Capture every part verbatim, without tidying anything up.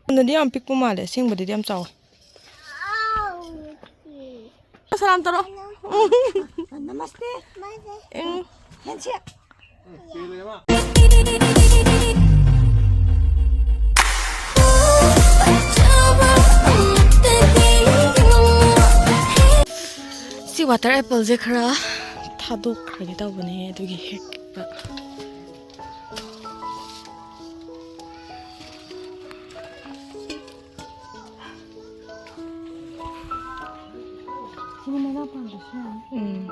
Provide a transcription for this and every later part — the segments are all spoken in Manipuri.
ꯐꯣꯟꯗꯗꯤ ꯌꯥꯝ ꯄꯤꯛꯄ ꯃꯥꯜꯂꯦ, ꯑꯁꯦꯡꯕꯗꯗꯤ ꯌꯥꯝ ꯆꯥꯎꯋꯦ꯫ ꯁꯂꯥꯝ ꯇꯧꯔꯣ꯫ ꯅꯃꯁꯇꯦ꯫ ꯎꯝ꯫ ꯍꯦꯟꯁꯦ꯫ ꯁꯤ ꯋꯥꯇꯔ ꯑꯦꯄꯜꯁꯦ ꯈꯔ ꯊꯥꯗꯣꯛꯈ꯭ꯔꯒꯦ ꯇꯧꯕꯅꯦ, ꯑꯗꯨꯒꯤ ꯍꯦꯛꯄ꯫ ꯁꯤꯅ ꯃꯅꯥ ꯄꯥꯟꯕꯁꯨ ꯌꯥꯏ꯫ ꯎꯝ꯫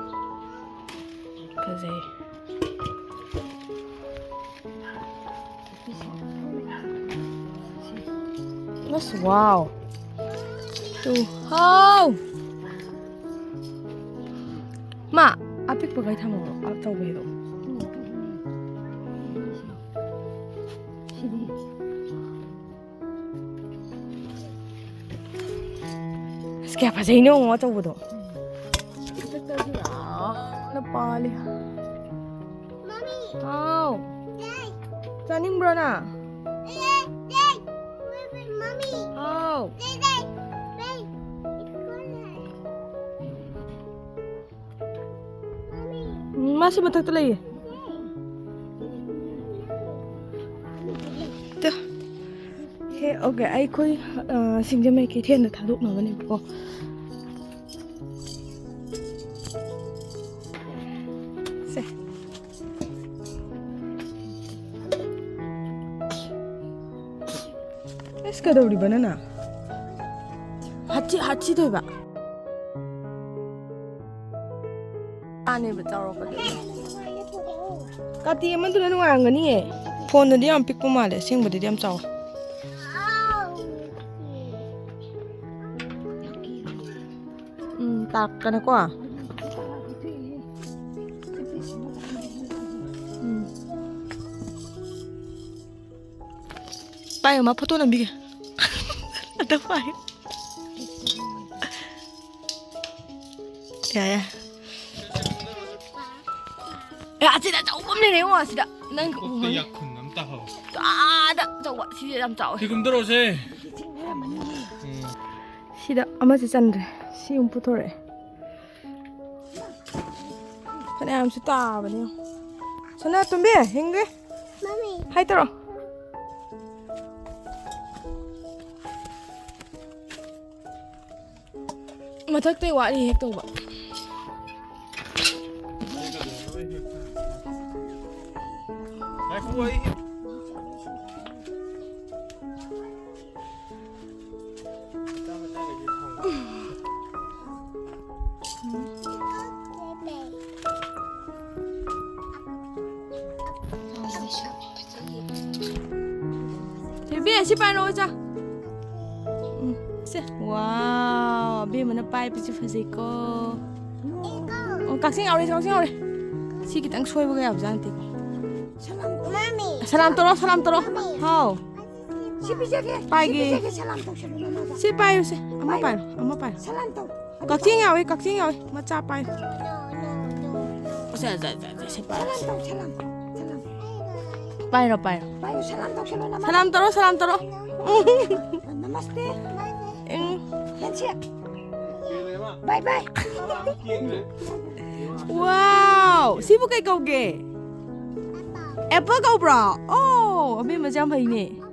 ꯐꯖꯩ꯫ ꯑꯁ, ꯋꯥꯎ꯫ ꯇꯨ꯫ ꯍꯥꯎ꯫ ꯃꯥ, ꯑꯄꯤꯛꯄꯈꯩ ꯊꯝꯃꯣ, ꯑꯆꯧꯕꯩꯗꯣ꯫ ꯁꯤꯗꯤ꯫ ꯑꯁ, ꯀꯌꯥ ꯐꯖꯩꯅꯣ ꯌꯦꯡꯉꯣ ꯑꯆꯧꯕꯗꯣ꯫ ꯃꯊꯛꯇꯁꯨ ꯌꯥꯝꯅ ꯄꯥꯜꯂꯤ꯫ ꯍꯥꯎ꯫ ꯆꯥꯅꯤꯡꯕ꯭ꯔꯣ ꯅꯪ? ꯍꯥꯎ꯫ ꯎꯝ, ꯃꯥꯁꯤ ꯃꯊꯛꯇ ꯂꯩꯌꯦ꯫ ꯇꯨ꯫ ꯍꯦ, ꯑꯣꯀꯦ, ꯑꯩꯈꯣꯏ, ꯑ, ꯁꯤꯡꯖꯃꯩ ꯀꯩꯊꯦꯜꯗ ꯊꯥꯗꯣꯛꯅꯕꯅꯦꯕꯀꯣ꯫ ꯁꯦ꯫ ꯑꯁ, ꯀꯩꯗꯧꯔꯤꯕ ꯅꯪꯅ? ꯍꯥꯠꯆꯤ, ꯍꯥꯠꯆꯤ ꯇꯧꯏꯕ꯫ ꯃꯥꯅꯦꯕ ꯆꯥꯎꯔꯛꯄꯗ꯫ ꯀꯥꯇꯤ ꯑꯃꯗꯨꯅ ꯅꯨꯡꯉꯥꯏꯔꯝꯒꯅꯤꯌꯦ꯫ ꯐꯣꯟꯗꯗꯤ ꯌꯥꯝ ꯄꯤꯛꯄ ꯃꯥꯜꯂꯦ, ꯑꯁꯦꯡꯕꯗꯗꯤ ꯌꯥꯝ ꯆꯥꯎꯋꯦ꯫ ꯎꯝ, ꯇꯥꯔꯛꯀꯅꯤꯀꯣ꯫ ꯎꯝ꯫ ꯄꯥꯏꯌꯣ, ꯃꯥ ꯐꯣꯇꯣ ꯅꯝꯕꯤꯒꯦ꯫ ꯑꯗ ꯄꯥꯏꯌꯣ꯫ ꯌꯥꯏ, ꯌꯥꯏ꯫ ꯑꯦ, ꯑꯁꯤꯗ ꯑꯆꯧꯕ ꯑꯃ ꯂꯩꯔꯦ, ꯌꯦꯡꯉꯣ, ꯑꯁꯤꯗ꯫ ꯅꯪ ꯎꯕ ꯉꯝꯅꯤ? ꯌꯥꯈꯨꯟ ꯑꯃ ꯇꯥꯍꯧ꯫ ꯑꯥꯗ ꯑꯆꯧꯕ, ꯁꯤꯗꯤ ꯌꯥꯝ ꯆꯥꯎꯋꯦ꯫ ꯁꯤ ꯀꯨꯝꯗꯔꯛꯑꯣꯁꯦ꯫ ꯎꯝ꯫ ꯁꯤꯗ ꯑꯃꯁꯨ ꯆꯟꯗ꯭ꯔꯦ꯫ ꯁꯤ ꯑꯃꯨꯛ ꯄꯨꯊꯣꯔꯛꯑꯦ꯫ ꯐꯅꯌꯥꯝꯁꯨ ꯇꯥꯕꯅꯦ, ꯌꯦꯡꯉꯣ꯫ ꯁꯅꯥꯇꯣꯝꯕꯤ, ꯍꯤꯡꯒꯦ꯫ ꯃꯃꯤ꯫ ꯍꯥꯏ ꯇꯧꯔꯣ꯫ ꯃꯊꯛꯇꯩ ꯋꯥꯠꯂꯤ ꯍꯦꯛ ꯇꯧꯕ꯫ ꯉꯥꯏꯈꯣ, ꯑꯩ ꯕꯦꯕꯤ, ꯁꯤ ꯄꯥꯏꯔꯣ, ꯏꯆꯥ꯫ ꯎꯝ, ꯁꯦ꯫ ꯋꯥꯎ, ꯑꯕꯦꯝꯃꯅ ꯄꯥꯏꯕꯁꯤ ꯐꯖꯩꯀꯣ꯫ ꯑꯣ, ꯀꯛꯆꯦꯡ ꯌꯥꯎꯔꯦ, ꯀꯛꯆꯦꯡ ꯌꯥꯎꯔꯦ꯫ ꯁꯤ ꯈꯤꯇꯪ ꯁꯣꯏꯕꯒ ꯌꯥꯕꯖꯥꯠ ꯅꯠꯇꯦꯀꯣ꯫ ꯃꯥꯃꯤ꯫ ꯁꯂꯥꯝ ꯇꯧꯔꯣ, ꯁꯂꯥꯝ ꯇꯧꯔꯣ꯫ ꯃꯥꯃꯤ꯫ ꯍꯥꯎ꯫ ꯁꯤ ꯄꯤꯖꯒꯦ꯫ ꯄꯥꯏꯒꯦ꯫ ꯁꯤ ꯄꯤꯖꯒꯦ, ꯁꯂꯥꯝ ꯇꯧꯁꯜꯂꯨ ꯅꯃꯥꯗ꯫ ꯁꯤ ꯄꯥꯏꯌꯨꯁꯦ꯫ ꯑꯃ ꯄꯥꯏꯔꯣ, ꯑꯃ ꯄꯥꯏꯔꯣ꯫ ꯁꯂꯥꯝ ꯇꯧ꯫ ꯀꯛꯆꯦꯡ ꯌꯥꯎꯋꯦ, ꯀꯛꯆꯦꯡ ꯌꯥꯎꯋꯦ꯫ ꯃꯆꯥ ꯄꯥꯏꯌꯨ꯫ ꯁꯦ, ꯁꯦ, ꯁꯦ, ꯁꯦ, ꯁꯦ, ꯄꯥꯏꯌꯨ꯫ ꯁꯂꯥꯝ ꯇꯧ, ꯁꯂꯥꯝ꯫ ꯁꯂꯥꯝ꯫ ꯄꯥꯏꯔꯣ, ꯄꯥꯏꯔꯣ꯫ ꯄꯥꯏꯌꯨ, ꯁꯂꯥꯝ ꯇꯧꯁꯜꯂꯨ ꯅꯃꯥꯗ꯫ ꯁꯂꯥꯝ ꯇꯧꯔꯣ, ꯁꯂꯥꯝ ꯇꯧꯔꯣ꯫ ꯅꯃꯁꯇꯦ꯫ ꯎꯝ꯫ ꯍꯦꯟꯁꯦꯛ꯫ ꯕꯥꯏ ꯕꯥꯏ꯫ ꯋꯥꯎ! ꯁꯤꯕꯨ ꯀꯩ ꯀꯧꯒꯦ? ꯑꯦꯄꯜ ꯀꯧꯕ꯭ꯔꯣ? ꯑꯣ, ꯑꯕꯦꯝꯃꯁꯦ ꯌꯥꯝ ꯍꯩꯅꯦ꯫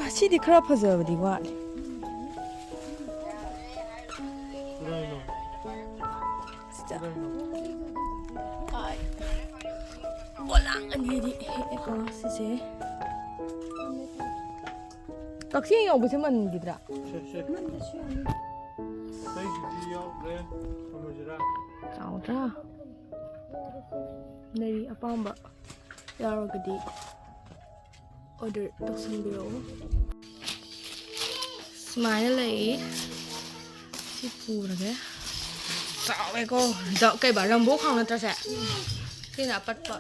ꯃꯁꯤꯗꯤ ꯈꯔ ꯐꯖꯕꯗꯤ ꯋꯥꯠꯂꯤ꯫ ꯁꯤꯗ꯫ ꯄꯣꯂꯥꯡ ꯑꯅꯤꯗꯤ ꯍꯦꯛꯑꯦꯀꯣ ꯁꯤꯁꯦ꯫ ꯀꯛꯆꯦꯡ ꯌꯧꯕꯁꯦ ꯃꯟꯈꯤꯗ꯭ꯔꯥ? ꯁꯦ, ꯁꯦ꯫ ꯑꯇꯩꯒꯤꯗꯤ ꯌꯥꯎꯗ꯭ꯔꯦ꯫ ꯊꯝꯃꯁꯤꯔꯥ? ꯆꯥꯎꯗ꯭ꯔꯥ? ꯅꯔꯤ ꯑꯄꯥꯝꯕ ꯌꯥꯎꯔꯒꯗꯤ ꯑꯣꯔꯗꯔ ꯇꯧꯁꯟꯕꯤꯔꯛꯑꯣ꯫ ꯁꯨꯃꯥꯏꯅ ꯂꯩ꯫ ꯁꯤ ꯄꯨꯔꯒꯦ꯫ ꯆꯥꯎꯋꯦꯀꯣ꯫ ꯖ-, ꯀꯩꯕ, ꯔꯝꯕꯣ ꯈꯥꯎ ꯅꯠꯇ꯭ꯔꯁꯦ? ꯁꯤꯅ ꯑꯄꯠꯄ꯫